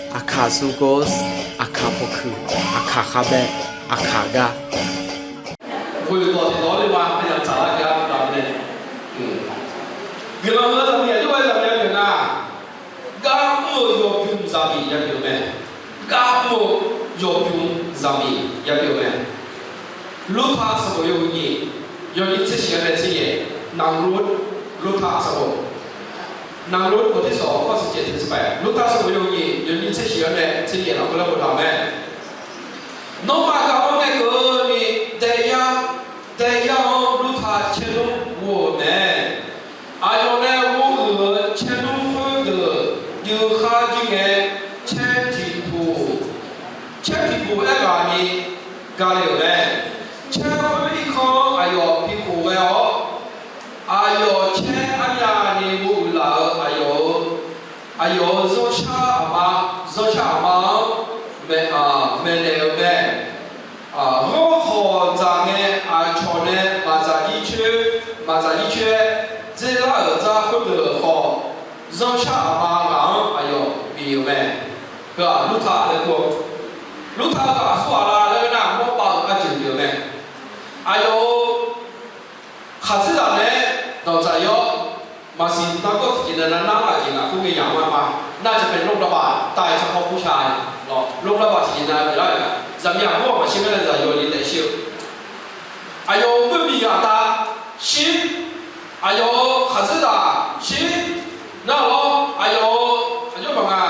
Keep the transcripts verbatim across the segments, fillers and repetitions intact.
Aqkaq sugos, aqkaq pawkuiq, aqkaq khavbae, aqkaq gar. Ghoeq dawq tiqdawq-anr le ma, aqyawf tsaqlar gar lavnae. Guiqlanq heu zaqmiq aqjox-aer zaqmiq yabyeuf nga. Gar mr-eu yawbymr zaqmiq yabyeuf-eu mae. Gar mr-eu yawbymr zaqmiq yabyeuf-eu mae. Lurtaq sanqbof yawhuiq nyiq, yawnyir tser shiq-anr nae tser yaef, Naqlur, Lurtaq sanqbof. Naqlur บทที่สอง ข้อสิบเจ็ดถึงสิบแปด Lurtaq sanqbof yawhuiq nyiq, yawnyir tser shiq-anr nae tser yaef lafkhoer laer boftaq-euq mae. Nawmaf gaq-awr ngaeqkeuv-eu ni, daeyar, daeyar-anr Lurtaq caernmr ghof-euq mae. Aqyawf nae ghof-euq caernmr khoerdeuq juif khar jir ngae, caer tiq puq, caer tiq puq aerghaqni gale-euq mae. Caer khoer irkanr-anr aqyawf bikhof ghae-awr, aqyawf caer armyavni ghof-euq laf-euq aqyawf-euq, aqyawf-euq zanrshar aqma, zanrshar aqma-anr maeq, maeqnaeq-euq mae. Ghanrkhawq dzaq ngae, aqcawq nae maqdzaq jir coer, maqdzaq jir coer-aer dzerlar-euq dzar khoerdeuq khawf, zanrshar aqma ghaq-anr aqyawf bif-euq mae. Heu-aq Lurtaq laer kur-eu, Lurtaq-eu ghaq aqsur ghaq la laer aernar, mawrbav-euq arjeuq pyeuf-eu mae. Aqyawf-euq khaqdzerzaq naeq-aer danqdzaq-ir-awr, maqsiq nargawr tiqjeq nae nar nar-aq jeq ngaq khoerngae yamq-anr ma. Nar-aq jeq paeq โรคระบาด tav-aer tsawrhawr kurshar-a lawr, โรคระบาด tiqjeq nae pyeuflar-euq nga. Zaqmiq aqbur-aq maqshir-aer nae zaqyo ni taef shir-eu. Aqyawf-euq meurbif aqda shir, aqyawf-euq khaqdzerzaq shir, nar-aq lawr, aqyawf-euq aqjox baq nga,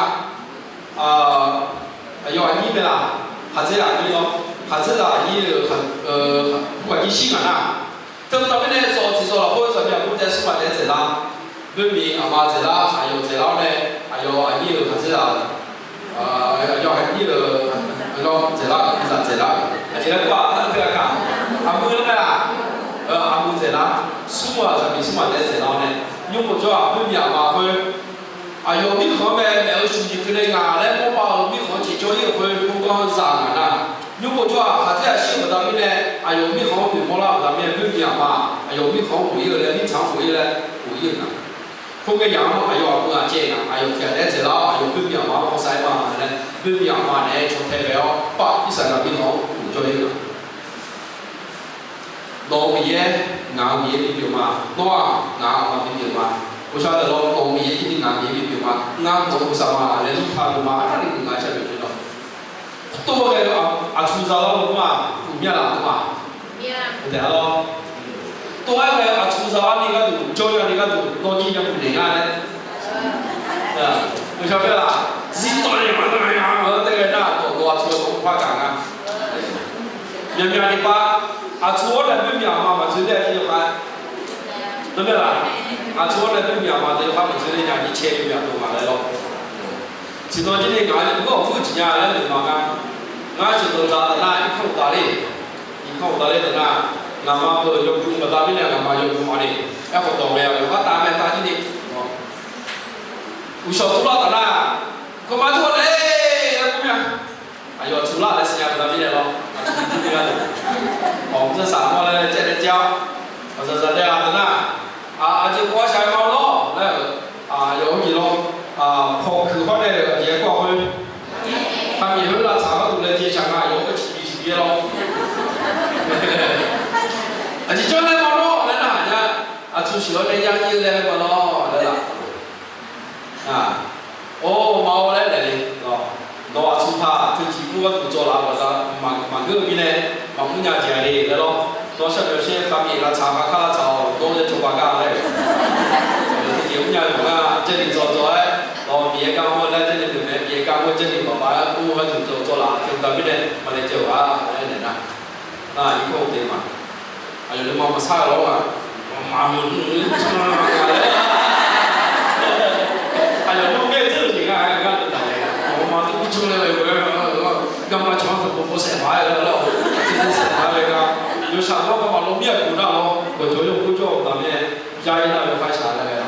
aqyawf aqnyir mae laq, khaqdzerzaq aqnyir lawr, khaqdzerzaq aqnyir-euq, aqnyir shir ngaq nar, teubaqda mirnae zawq tiqzawq lafkhoer zaqmiq aqbur taef smr maq taef-aer dzaeqlar, meurbif aqma dzaeqlar, aqyawf dzaeqlar-awr nae, aqyawf aqnyir-euq khaqdzerzaq aqyawf aqnyir-euq, aqyawf dzaeqlar, zaq dzaeqlar, aqjeq laer kur-aq, nar teu aqkaq, aqmuiq laer mae laq, aqmuiq dzaeqlar, smr-aq zaqmiq smr maq taef-aer dzaeqlar-awr nae, nymr bof jawr-aq meurbif aqma khoer, aqyawf mirkhanq-anr mae, naeq-eu shuf jeq keuvle ngaq laer mawrbav-euq mirkhanq-anr jeq jawr-ir-euq khoer, khoergar-anr zaq ngaq nar, nymr bof jawr-aq khaqdzerzaq shir-euq baqda mirnae, aqyawf mirkhanq-anr noeqmawr lar-euq baqda mirnae, meurbif aqma aqyawf mirkhanq-anr ghof-ir-eu laer, mirtsaq-anr ghof-ir laer ghof-ir-euq nga. Khoerngae yamq-anr aqyawf aqmuiq aqcaev ngaq, aqyawf tiq ghaq taef-aer dzaeqlar-awr, aqyawf meurbif aqma-anr hawsav-aer ma laer, meurbif aqma naeq-aer caw tae ghae-awr, pav Irsaqleqlav mirkhanq-anr ghof jawr-ir-eu nga. Nawq-euq Miqyaer, ngaq-euq Miqyaer bipyeuf ma. Nawr-aq, ngaq-euq aqma bipyeuf ma. Ghovshaw deuq lawr, nawq-euq Miqyaer jir ni ngaq-euq Miqyaer bipyeuf ma. Ngar nawq-euq saqma laer Lurtaq deuq ma, arnavni guiqlanq sharnoeq jeq lawr. Tov-aer ghae-eu aqtsu zalawr-eu ma, uqmya laf-eu ma. Uqdaeq-a lawr. Tov-aer ghae-eu aqtsu zalawr ni gharduq, jawrnya ni gharduq, nawr jir nya muiqnaeq nga laer. Ghovshaw deuq-aq, zifdawq ni maqnga-a, taef ghae nar, dawqdawq aqtsu-eu dawq par gaq nga. Myaqmyaq ni par, aqtsu-awr nae meurbif aqma maqdzoe ler-a jir yawkhav. Nawr mae laq, aqtsu-awr nae meurbif aqma deuq yawkhav maqdzoe ler nya jir cae yawmyaq dov ngaq laer lawr. Tiqnan jir ni ngaq-anr ur-awq ur-eu jeq nya laer noeq ma ngar. Ngar sheuqdanq dzaq taf nar irkanr uqtaf ler. Irkanr uqtaf ler taf nar, ngaqma beu yawbymr baqda mirnae ngaqma yawbymr ma ni. Aerkhawf dawq ghae-aq yawqghaq taf mae taf jir ni. Uqshawq turlar taf nar, kawqma turlar nae-aer ur mya. Aqyawf aqtsu lar laer siqnya baqda mirnae lawr, aqtsu bi tur mir-a deuq. Awq, mr zarsaq mawr laer caev nae caev-awr, aqzaqzaq dae-aq taf nar, aqjeq khawf-awr shaq-aer ma lawr laer-euq, aqyawf-anr jeq lawr, pawkuiq hawr nae-euq aqjeq-aer kawr-a khoer, khaqmiq khoer lavtsaq gharduq laejae shaq nga, aqyawf-anr ciqbi ciqbi-aer lawr. Aqjeq janr laer ma lawr laer nar, aqnya, aqtsu sheuq-awr nae ya ir-eu laer ma lawr laer laf. Or, ma-awr laer naeq le. Nawq aqtsu taq teuciq pur gharduq dzawlaf-eu baqda maqngeur-eu mirnae, maqmr nya jeq-a le laer lawr. Nawr sharnoeq sher khaqmiq lavtsaq, kharkar lavtsaq-awq, nawr yaer cawba gar laer-euq. Teujeq mr nya-eu maqnga, Jarlif dzawqdzawq-aer, nawq Miqyaer gar mr laer Jarlif pyeuf mae, Miqyaer gar mr Jarlif baqbaq-aer mr gharduq dzawqdzawq laf teu baqda mirnae maqlaejae-euq-a laer naeq nar. Nar irkanr uqtaf ma. Aqyawf nuima maqsar-eu lawr-aq, maqmr, aqyawf nuima ngae dzeur-eu jeq nga, ngar deuq taq-aer, maqmr dur dur laer-eu, garma cawq-anr taq bawbaw saef paq-aer lawr, saef paq-aer gar, yawshaq lawr garma lawr mir-aq guq nar lawr, gawqjawq yawkawr jawr-eu baqda mirnae, ya ir nar yawkhav shaq laer-a.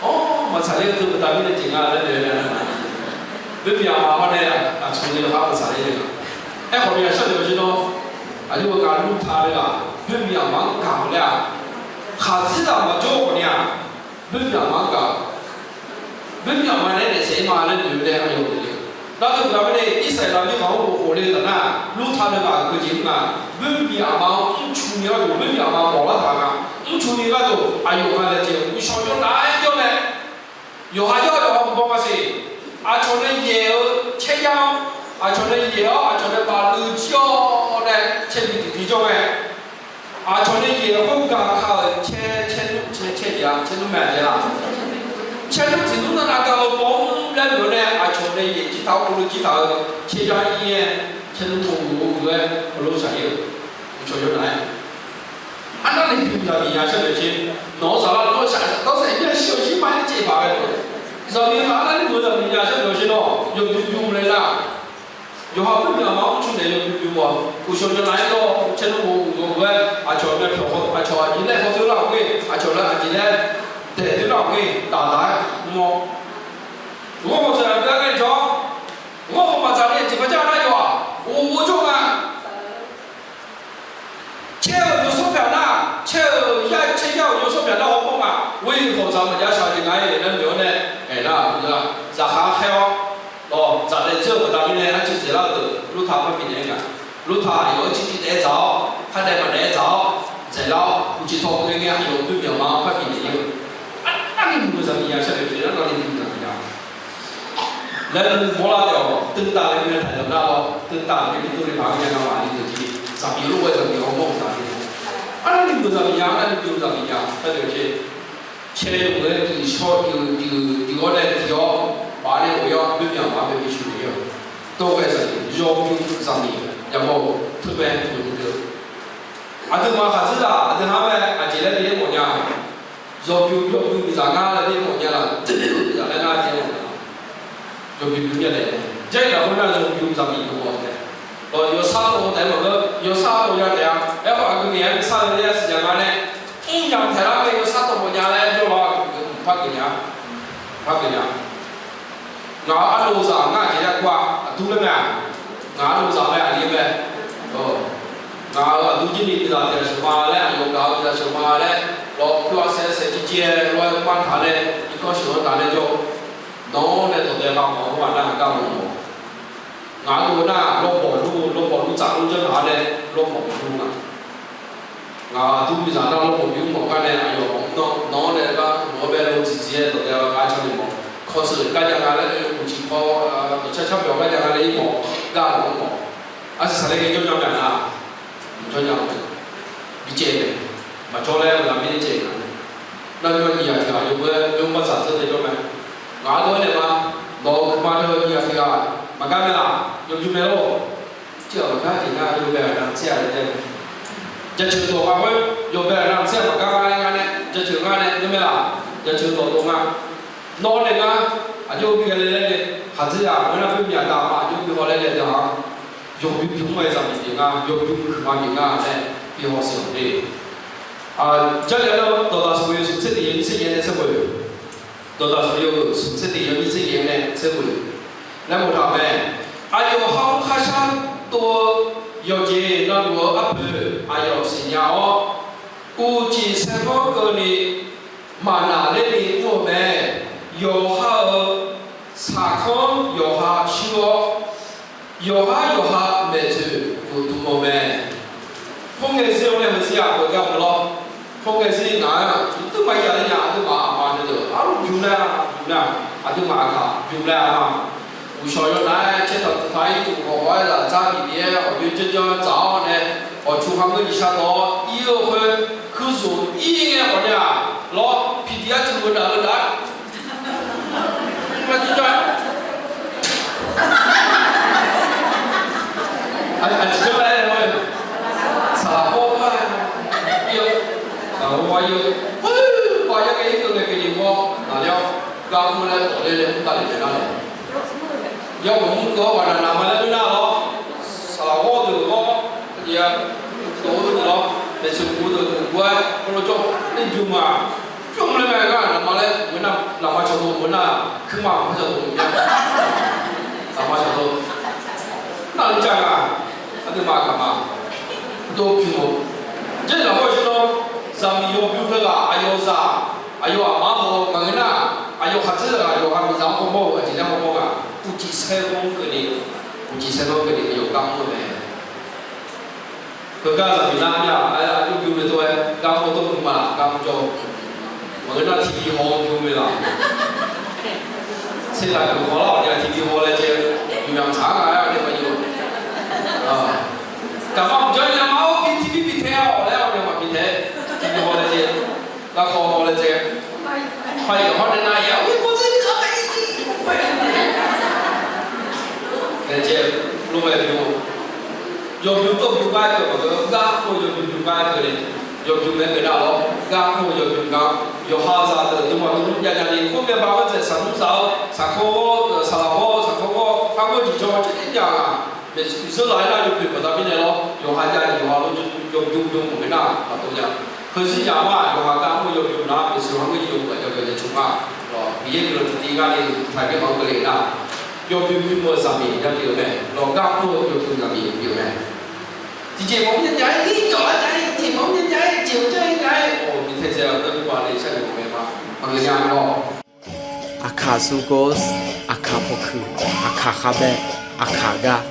Or, maqtsaq ler-eu teu baqda mirnae jeq nga laer naeq-aer nae, meurbif aqma hawr nae aqtsu ni yawkhav maqtsaq ler-eu. Aerkhawf ni aqshar deuq-eu jir nawr, aqjox-eu gaq lur taq-eu ghaq, meurbif aqma-anr gaq-euq laer-aq, khaqdzerzaq maqjawr khawf ni-aq, meurbif aqma-anr gaq, meurbif aqma nae naeq saef-ir ma laer noeq-eu nae aqyawf-eu Nar teu-euq nar mirnae, Irsaqleqlav mirkhanq-anr bof khof le-eu taf nar, Lurta nae ghaq-euq keujeq-anr nga, boermiq aqma-anr mrcu ni gharduq, boermiq aqma mawf lar taq nga, mrcu ni gharduq aqyawf nga laejae uqshawq yawnav-aer jawr nae, yawqha yawr yawqha mq baw ma siq. Aqcawq nae yaeq-eu caeryar-anr, aqcawq nae yaeq-awr aqcawq nae bafluiv jir-awr nae caerbi tiqtiq jawr ngae, aqcawq nae yaeq-eu khoergaq ka-euq caer, caernmr, caer, caer tiq-a, caernmr mae aqjeq-a. Caernmr tiq nmr nar nav gaq-eu baw mr laer noeq-awr nae aqcawq nae yaeq jir taq-awr, bafluiv jir taq-eu caeryar-anr ir-aer, caernmr ghov uiq ghov uiq-aer heulof shaq-ir-euq, uqcawq yawnav-aer. Arnavni pyuq zaqmiqnya sharnoeq sher. Nawq-anr saflar nawr shaq-awr saq-aer myavshir-awq shir ma-aer caev baq ghae-eu. Zaqmiq-eu ghaq arnavni meuq zaqmiqnya sharnoeq sher nawr yawbymr bymr laer nar, yawqha boermiq aqma-anr mrcu naeq yawbymr bymr-awq. Uqcawq yawnav-aer dawr caernmr ghov uiq ghov uiq-aer aqcawq nae pyawq, aqcawq aqjeq laer hawdoer lar-euq ngae, aqcawq laer aqjeq laer daeqdoer lar-euq ngae, daqdaq-aer mr-awr, ghawrmawq dzaqlaq byav ngae jawr-awr, ghawrmawq maqdzaq ni tiqpav jar nar yawf-aq, ghov ghov jawr nga. Caer-euq yawsanr pyaq nar, caer-euq yar caer yar-euq yawsanr pyaq nar hawmawr nga. Ghoe-eu hawq dzaq maqjav shaq-eu jeq nga-aer nae noeq-awr nae, aernar, zaqkhav khaer-awr, dawq dzaq daef dzeur-eu baqda mirnae arciv dzaeqlar-eu deuq Lurta parbi naeq-aer nga. Lurta aqyawf-anr civ civ daef-aer dzaq-awr, khardaef maqdaef-aer dzaq-awr, dzaeqlar-awr, uqcif tawq keuv ngae aqyawf boermiq aqma-anr parbi naeq-ir-eu. Arnavni meuq zaqmiqnya sharnoeq sher, arnavni meuq zaqmiqnya. Laer mawrlar taef-awq, deuv taf-eu nae taq-euq nar lawr, deuv taf-euq nae bi dov le paq-aer nya nga maq ni deuq jeq, zaqmiq lof-aer zaqmiq hawmawr-euq taf-a. Arnavni meuq zaqmiqnya, arnavni meuq zaqmiqnya sharnoeq sher. Caer yawmuiq-aer tiq shawr tiq uiq tiq uiq tiq-awr nae tiq-awr baf nae of-ir-awr, boermiq aqma-anr bae bi shuq naeq-ir-awq. Dawr ghae zaqmiq yawbymr zaqmiq yamawr-eu teubae meuq deuq. Aqduimaf khaqdzerzaq aqdui-anr mae aqjeq laer bi-aer mawf nya. Yawbymr yawbymr miqzaq ngar laer bi-aer mawf nya laf, deuq-eu miqzaq laer ngar bi-aer mawf nya. Yawbymr bymr yadaef-a. Jarlif lafkhoer nar yawbymr zaqmiq yawbymr taef. Lawq, yawsar tawv taef-aer maqngeur, yawsar tawv ya taef-a. Aerkhawf aqgeu ngaeq-aer nuisar-eu ler-a siqnya nga nae, mr yamq taeq lar ngae yawsar tawv mawf nya laer jawr lawr, aqgeu mq par geuf nya, par geuf nya. Ngaq-euq ardov zaq ngar aqjeq ya kur-a, aqdur laer mae-aq. Ngaq ardov zaq mae aqli mae. Ngaq-euq aqdur jir ni miqzaq taeq sheuq ma laer, aqyawf gaq-eu miqzaq sheuq ma laer, lawq, pyur-a saev saev jir jir-aer lawr-aer mar taq nae, irkanr sheuq-anr taq nae jawr. Nawr nae dawqdae ghaq mawf-eu ghaq nar aqgar mawf-awq. Ngaq ardov nar lawrbawq lur, lawrbawq lur tsaf lur janr taq-a nae, lawrbawq lur nga. Ngaq aqdur miqzaq nar lawrbawq bi mr mawf gar nae aqyawf mawf mr-awr, nawq-anr nae gar mawf-eu bae lo dziqdziq-aer dawqdae ghaq gar janrnaeq mawf. Kawseuq gar jav nga laer, uqcif paw, dawqcar car pyawq gar jav nga laer ir mawf, gar mawf mr mawf. Arsiq saqler ngae jawr nya nga nar, jawr nya-eu mae. Bi caev mae. Maqjawr laer-eu ghaq mirnae caev nga. Nar nymr nyiq ghaq tiq ghaq yawbymr-aer yawbymr bar dzaq dzeur dae jawr mae. Ngaq ardov-aer naeq ma. Nawq-euq guiqma deuq nyiq ghaq tiq ghaq maqgar mae laf, yawbymr mae lor. Tiq ghaq maqgar jeq ngar yawbae ghaq navmaqtser-a laer jae mae. Jaceuq dawq nga khoer yawbae ghaq navmaqtser-a maqgar ngar nae, jaceuq ngar nae yawmae laf, jaceuq dawq dov nga. Nawr nae ngar aqjox bi ghae le laer nae, khaqdzerzaq khoer nar boermiq aqda ma aqjox bi haw laer nae deuq-aq, yawbymr bymr-aer zaqmiq pyeuf nga, yawbymr kuiqma pyeuf nga laer bi haw siq-awq de. Jarlif-anr dawqdaq smq-eu smq tser tiq yawnyir tser yaef nae tser ghoe. Dawqdaq smq-eu smq tser tiq yawnyir tser yaef nae tser ghoe. Laer mawf taq mae. Aqyawf ha-anr kharshar tov-eu yawqjeq navluf-eu arpoeq aqyawf siqnya-awr, uqcif saerkanr keuvni maqnaq lerni mr-eu mae. Yawqha-euq saqkanr yawqha shuir-awr, yawqhar yawqha maeqtsoeq ghofdm-eu mae. Khoerngae zir-awr nae maqzir-aq, beugar mq lawr. Khoerngae zir ngaq-anr tiqdui maqya ler nya, aqduimaf aqma deuq arluf bymr laer-a, bymr laer-a, aqduimaf aqkaq bymr laer-a ma. Uqshawq yawnav-aer caertaq taq-ir, tmqkawq haw-aer zaqdzar bif bif-aer ghawqbyoe janrjanr dzaq-awr nae, awqcu kharngeur nyiq shar dawq-awr ir-eu khoer, kurzmq ir ngae khawf ni-aq, lawr piqdiq arcuiv-eu daq-eu daq-a. Aqjeq janr laer-aer, saqlaq kawr-a, ir-eu, saqlaq kawr-a ir-eu, khoer, bav yar ngae ir keuv ngae keuvni mawr naqler-awr, gar mr laer tawf ler laer mr tavlef taef nar-aq, yawmaf mr keuv-awr ghaq naq naq ma laer mr nar-aq lawr, saqlaq kawr deuq-awr, aqjeq-a, tawf-eu deuq lawr, maeqtsoeq kuv deuq kuv-aer heulof jawr nae bymr-aq, bymr laer mae gar naq ma laer meuq nar, naq ma cawqdov meuq nar, kuirma maqpar cawqdov meuq mya, naq ma cawqdov. Navluf jav nga, aqduimaf aqkaq ma, dov bymr-eu. Jarlif lafkhoer shir nawr, zaqmiq yawbymr teughaq aqyawf zaq, aqyawf aqma-anr haw maqngeur nar, aqyawf khaqdzerzaq aqyawf ha miqzaq-anr hawmawr-eu aqjeq laer hawmawr nga. Ciqsaer ghanr keuvni, ciqsaer ghanr keuvni yawqgar mr-eu mae. Heugar zaqmiq nar mya, aqjox bymr-eu tov-aer gar mr-eu tov bymr ma laf, gar mr jawr. Maqngeur nar tiqbi haw bymr mae laf. Tserlaf geuf haw lar-awq nya tiqbi haw laejae, yawqyamq tsaq-anr nar-aer-awq nae maqjawr. Gaqma mqjanr nya ma-awr bi tiqbi bi tae-awq laer-awq nae maqbi tae, tiqbi haw laejae, garkawv haw laejae. Paqyawf hawr nae nar ya wi mawr tser bi-awr mae. Laejae, lof-aer bymr-eu yawbymr tov bymr gar-aer keuv maqngeur, gar mr-eu yawbymr bymr gar-aer keuvle. Yawbymr mae keuv nar lawr, gar mr-eu yawbymr gar. Yawqha zaqdeuq dm maq dm lmr jav jav ni khoer myav ba-anr dzaeq saqnmr zaq-eu saqkawr ghawr, saqlaq ghawr, saqkawr ghawr, armawr jeq jawr-eu caev jav-aq. Maeqshi zeur laf-aer nar yawbymr baqda mirnae lawr, yawqha jav yawqha lof yawbymr bymr maqngeur nar maqtov nya. Heuzir yaq ma yawqha gar mr-eu yawbymr nar maeqshi yawqha ngeur-ir yawbymr ghaq jav ghae nae tsov ma. Lawr Miqyaer guiqlanq tiqtiv gar ni taqbyan maqngeur keuvle nar, yawbymr bymr-eu zaqmiq ya pyeuf-eu mae. Lawr gar mr-eu yawbymr zaqmiq pyeuf-eu mae. Tiqjeq maqmr nya nya-aer, ir jawq-aer nya-aer, tiqjeq maqmr nya nya-aer, jeq maqmr nya nya-aer, awq, miqtae dzaeq-a dawr bymr-a nae sharnoeq mawf mae ma. Maqngeur nya lawr. Aqkaq sugos, aqkaq pawkuiq, aqkaq khavbae, aqkaq gar.